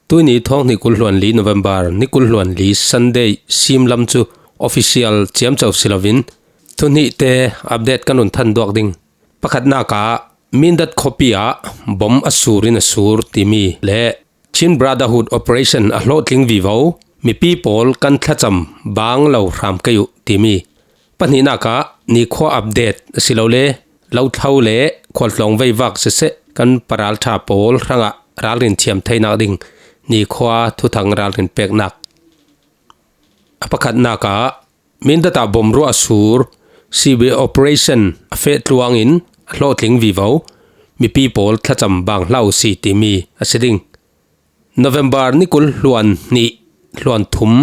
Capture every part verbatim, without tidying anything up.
Tuini thawng hnih kul hluan li November ni kul hluan li Sunday sim lam chu official ciamco si loin, thuhnihte update kan run than duak ding. Pakhatnaka, Mindat khuapi ah bom a surin a sur timi le Chin Brotherhood Operation a hlawhtling vivo, mipi pawl kan thlacam bang lo hram kei uh timi. Pahnihnaka, nikhua update a si lo le, lo thlo le khualtlawng veivak siseh kan paralṭha pawl hrangah ralrin thiam theinak ding nikhua thuthang ralrin peknak. A pakhatnaka, Mindat ah bom ruah a sur, C B operation a feh tluangin a hlawhtling vivo, mipi pawl thlacam bang hlau si timi a si ding. November ni kul hluan hnih, hluan thum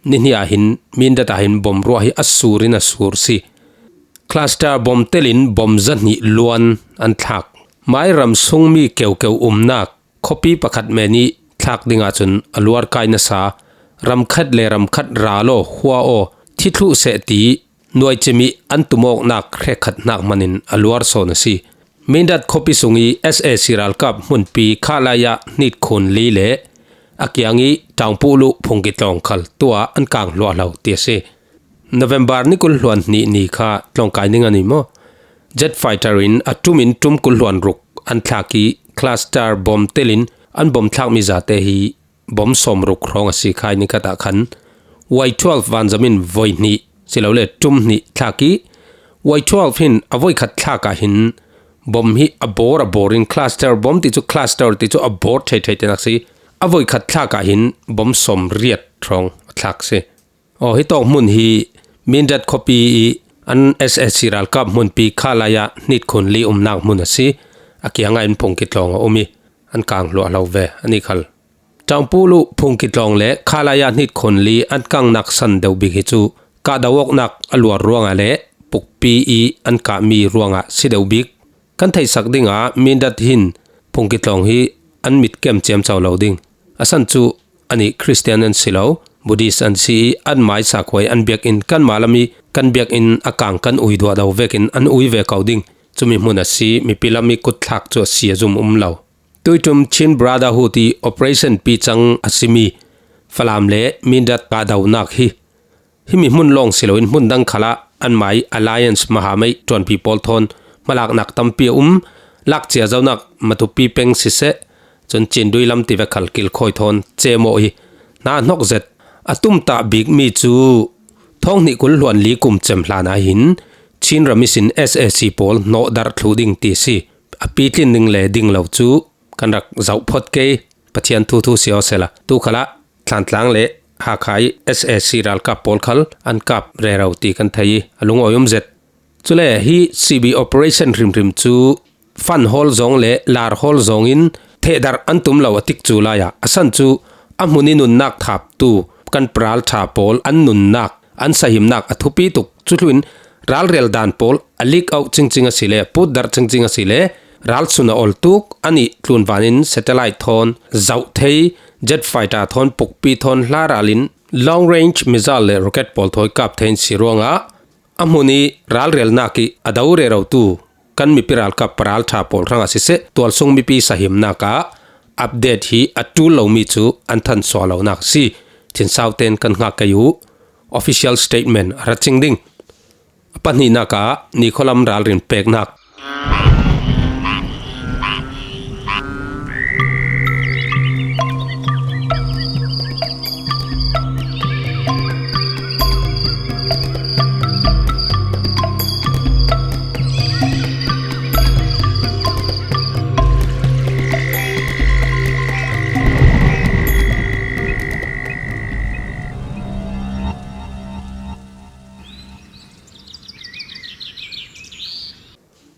ni hnih ah hin Mindat ah hin bom ruah hi a surin a sur si. Cluster bom telin bom zahnih luan an thlak. Mai ram sungmi keukeu umnak khuapi pakhat men ih thlak dingah cun a luar kai nasa, ramkhat le ramkhat ral aw, hua aw, thi thluh seh ti nuaicim ih an tumawknak hrekkhat hnak hmanin a luar sawn a si. Mindat khuapi sung ih S A C ralkap hmunpi Khalaya hnit khun li le a kiang ih Tangpuhluh phungki tlawng khal tuah an kang hluahhlo ti a si. November ni kul hluan hnih ni kha tlawngkai ning a ni maw? Jet fighter in a ṭum in ṭum kul hluan ruk an thlak ih cluster bom telin an bom thlakmi zate hi bom sawm ruk hrawng a si khai ni khat ah khan Y twelve vanzam in voi hnih si lo le ṭum hnih thlak ih Y twelve hin a voi khat thlak ah hin bom hi a bawr a bawr in cluster bom ti cu cluster ti cu a bawr thei thei tinak si. A voi khat thlak ah hin bom sawm riat hrawng a thlak si. Aw, hi tawk hmun hi Mindat khuapi ih an S A C ralkap hmunpi Khalaya hnit khun li umnak hmun a si. A kiangah in phungki tlawng a um ih an kang hluahhlo ve, anih khal. Tangpuhluh phungki tlawng le Khalaya hnit khun li an kangnak san deuh bik hi cu kahdo awknak a luar ruangah le pukpi ih an kahmi ruangah si deuh bik. Kan theihsak dingah Mindat hin phungki tlawng hi an mit kem ciamco lo ding. A san cu anih Khristian an si lo, Buddhist an si ih an mai sakhuai an biakinn kanmah lam ih kan biakinn a kang kan ui duahdo vekin an ui ve ko ding. Cumi hmun a si, mipi lam ih kutthlak cu a si a zum um lo. Tuiṭum Chin Brotherhood ih operation picang a simi Falam le Mindat kahdonak hi himi hmun lawng si loin hmun dang khalah anmai alliance mahameih ṭuanpi pawl thawn hmalaknak tampi a um. Lakcia zonak Matupi peng siseh, cun Cindui lam tivek khal kilkhawi thawn cemawh ih hna a hnok zet. A tumtah bikmi cu thawng hnih kul hluan li kum cem hlan ah hin Chin ram ihsin S A C pawl hnawhdarh thluh ding ti a si. A pitlin ding le ding lo cu kan rak zoh phawt kei. Pathian thu thu si aw sehla, tu khalah Thlantlang le Hakha ih S A C ralkap pawl khal an kap rero ti kan thei ih a lungawi um zet. Cule hi C B operation hrimhrim cu fan hawl zawng le lar hawl zawngin thehdarh an tum lo a tikcu lai ah a san cu a hmun ih nunnak thaptu kan paralṭha pawl an nunnak, an sahimnak a thupi tuk. Cuthluin ralrel dan pawl a leak out cingcing a si le putdarh cingcing a si le ralsun a ol tuk, anih tlunvan in satellite thawn zoh thei, jet fighter thawn pukpi thawn hla ral in long range missile le rocket pawl thawi kap thei in si ruangah a hmun ih ralrelnak ih a do rerotu kan mipi ralkap paralṭha pawl hrangah siseh, tualsung mipi sahimnak ah update hi a ṭul lomi cu an thansuah lonak a si. Thinsau tein kan hngak kei uh, official statement a ra cing ding. A pahnihnak ah nikhualam ralrin peknak.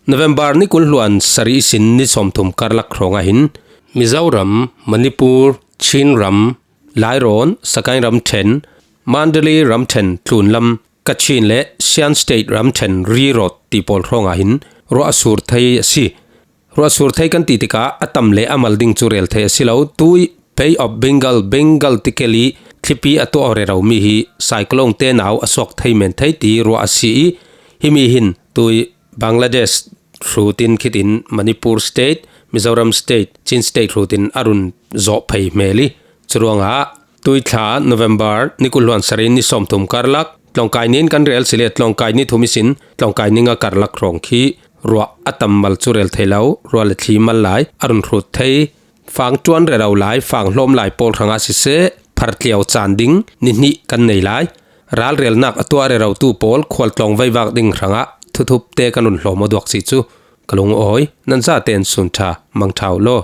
November ni kul hluan sarih ihsin ni sawmthum karlak hrawngah hin Mizoram, Manipur, Chin ram, Lairawn, Sagaing ramṭhen, Mandalay ramṭhen tlunlam, Kachin le Shan State ramṭhen rirawt ti pawl hrawngah hin ruah a sur thei a si. Ruah a sur thei kan ti tikah a tam le a mal ding cu rel thei a si lo. Tui Bay of Bengal, Bengal tikel ih thlipi a tuah aw reromi hi cyclone te nau a suak thei men thei ti ruah a si ih himi hin tui Bangladesh hrutin khitin Manipur State, Mizoram State, Chin State hrutin a run zawh phei hmel ih Churuangah tuithla November ni kul hluan sari ni sawmthum karlak, tlawngkai nin kan rel sile tlawngkai ni thum isin tlawngkai ninga karlak hrawng khi ruah a tam mal chu rel thei lo, ruah le thli mal lai a run hrut thei, fang ṭuan rero lai, fang hlawm lai pawl hranga siseh, phartliau chan ding ni hnih kan nei lai. Ralrelnak a tuah rerotu pawl khualtlawng veivak ding hrangah thuthup te kan run hlawm aw duak si chu ka lungawi. Nan zaten sun ṭha, mang ṭha uh law.